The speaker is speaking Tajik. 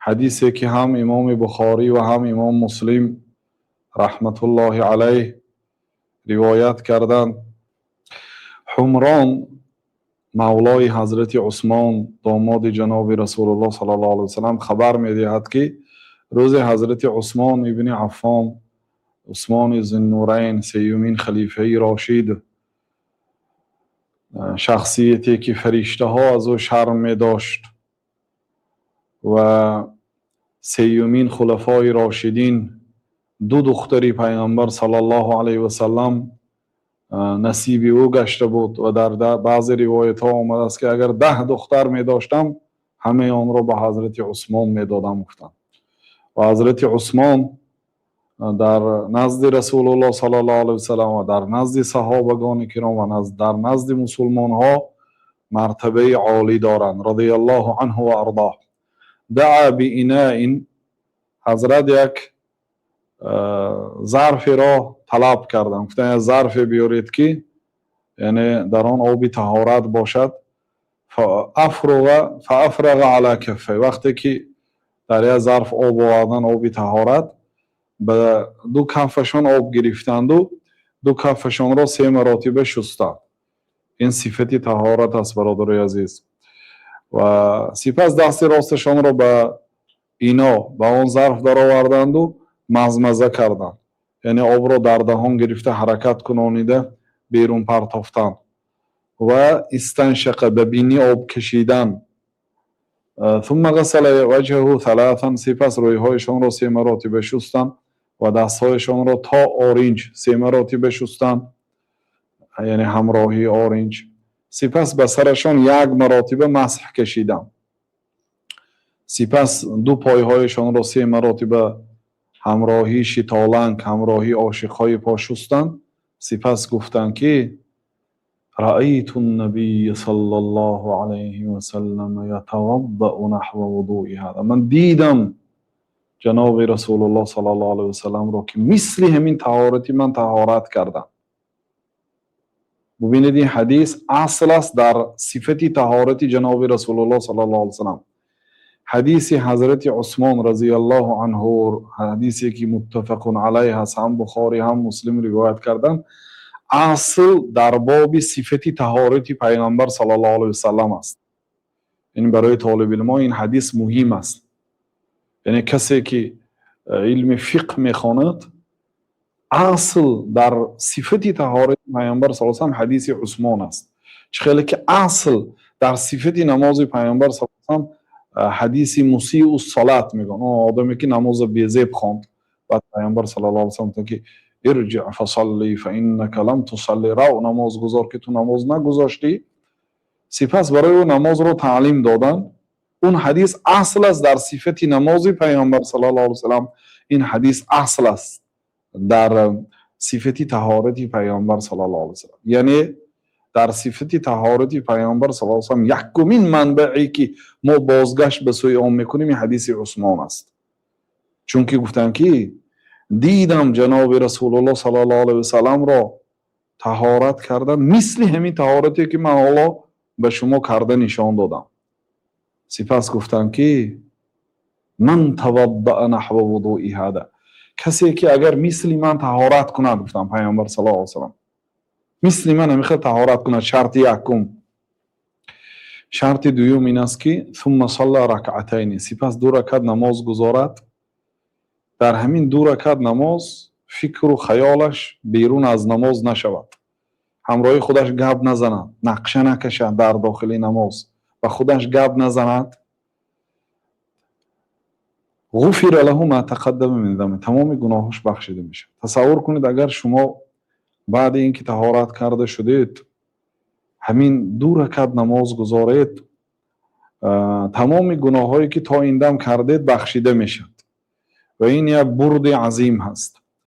Ҳадисе, ки ҳам Имоми Бухорӣ ва ҳам Имом Муслим раҳматуллоҳи алайҳ ривоят карданд. Ҳумрон, мавлои Ҳазрати Усмон, домоди ҷаноби Расулуллоҳ саллаллоҳу алайҳи васаллам, хабар медиҳад, ки рӯзе Ҳазрати Усмон ибни Аффон, Усмони Зиннурайн, сеюмин халифаи рошид, шахсияте ки фариштаҳо аз ӯ шарм медошт, ва сеюмин хулафои рошидин, ду духтари Пайғамбар саллаллоҳу алайҳи васаллам насиби ӯ гашта буд, ва дар баъзе ривоятҳо омадааст, ки агар 10 духтар медоштам, ҳамаи онро ба Ҳазрати Усмон медодам, гуфтанд. Ва Ҳазрати Усмон дар назди Расулуллоҳ саллаллоҳу алайҳи васаллам ва дар назди саҳобагони киром ва дар назди мусулмонҳо мартабаи олӣ доранд, радиаллоҳу анҳу ва ардоҳ. Даъа биинаин, ҳазрат як зарферо талаб карданд, гуфтанд: як зарфе биёред, ки яъне дар он оби таҳорат бошад. Фаафрага ала каффай, вақте ки дар як зарф об овардан, оби таҳорат, ба ду каффашон об гирифтанду ду каффашонро се маротиба шустанд. Ин сифати таҳорат аст, бародарои азиз. Ва сипас дасти росташонро ба ино, ба он зарф дароварданду мазмаза карданд, яъне обро дар даҳон гирифта, ҳаракат кунонида берун партофтанд, ва истаншақа, ба бинӣ об кашидан. Сумма ғасала ваҷҳаҳу саласан, сипас рӯйҳояшонро се маротиба шустанд ва дастҳояшонро то оринҷ се маротиба шустанд, яъне ҳамроҳии оринҷ. Сипас ба сарашон як маротиба масҳ кашиданд. Сипас ду пойҳояшонро се маротиба ҳамроҳии шитоланг, ҳамроҳии ошиқҳои по шустанд. Сипас гуфтанд, ки раайту набия саллаллоҳу алайҳи васаллама ятаваддау наҳва вудуи ҳада, ман дидам ҷаноби Расулуллоҳ саллаллоҳу алайҳи васалламро, ки мисли ҳамин таҳорати ман таҳорат карданд. Бубинед, ин ҳадис асл аст дар сифати таҳорати ҷаноби Расулуллоҳ саллаллоҳу алайҳи васаллам. Ҳадиси Ҳазрати Усмон разияллоҳу анҳу, ҳадисе ки муттафақун алайҳ аст, ҳам Бухорӣ, ҳам Муслим ривоят карданд, асл дар боби сифати таҳорати Пайғамбар саллаллоҳу алайҳи васаллам аст. Ин барои толибилмо ин ҳадис муҳим аст, яъне касе ки илми фиқҳ мехонад, асл дар сифати таҳорати Пайғамбар саллаллоҳу алайҳи васаллам ҳадиси Усмон аст. Чӣ хеле ки асл дар сифати намози Пайғамбар саллаллоҳу алайҳи васаллам ҳадиси мусиу салат мегӯянд, он одаме ки намоза безеб хонд, баъд Пайғамбар саллаллоҳу алайҳи васаллам гуфтанд, ки ирҷи фасалли фаиннака лам тусалли, рав, намоз гузор, ки ту намоз нагузоштӣ. Сипас барои ӯ намозро таълим доданд. Он ҳадис асл аст дар сифати намози Пайғамбар саллаллоҳу алайҳи васаллам. Ин ҳадис асл аст дар сифати таҳорати Пайғамбар саллаллоҳу алайҳи васаллам, яъне дар сифати таҳорати Пайғамбар саллаллоҳу алайҳи васаллам якумин манбаъе, ки мо бозгашт ба сӯи он мекунем, ин ҳадиси Усмон аст. Чунки гуфтанд, ки дидам ҷаноби Расулуллоҳ саллаллоҳу алайҳи васалламро таҳорат кардан мисли ҳамин таҳорате, ки ман ҳоло ба шумо карда нишон додам. Сипас гуфтанд, ки ман таваддаа наҳва вудуи ҳада, касе ки агар мисли ман таҳорат кунад, гуфтанд Пайғамбар саллаллоҳу алайҳи васаллам, мисли ман ҳамин хел таҳорат кунад, шарти якум. Шарти дуюм ин аст, ки сумма салла ракъатайни, сипас ду ракат намоз гузорад. Дар ҳамин ду ракат намоз фикру хаёлаш берун аз намоз нашавад, ҳамроҳи худаш гап назанад, нақша накашад, дар дохили намоз ба худаш гап назанад. Ғуфира лаҳу ма тақаддама мин замби, тамоми гуноҳош бахшида мешавад. Тасаввур кунед, агар шумо баъди ин ки таҳорат карда шудед, ҳамин ду ракат намоз гузоред, тамоми гуноҳҳое, ки то ин дам кардед, бахшида мешавад, ва ин як бурди азим ҳаст.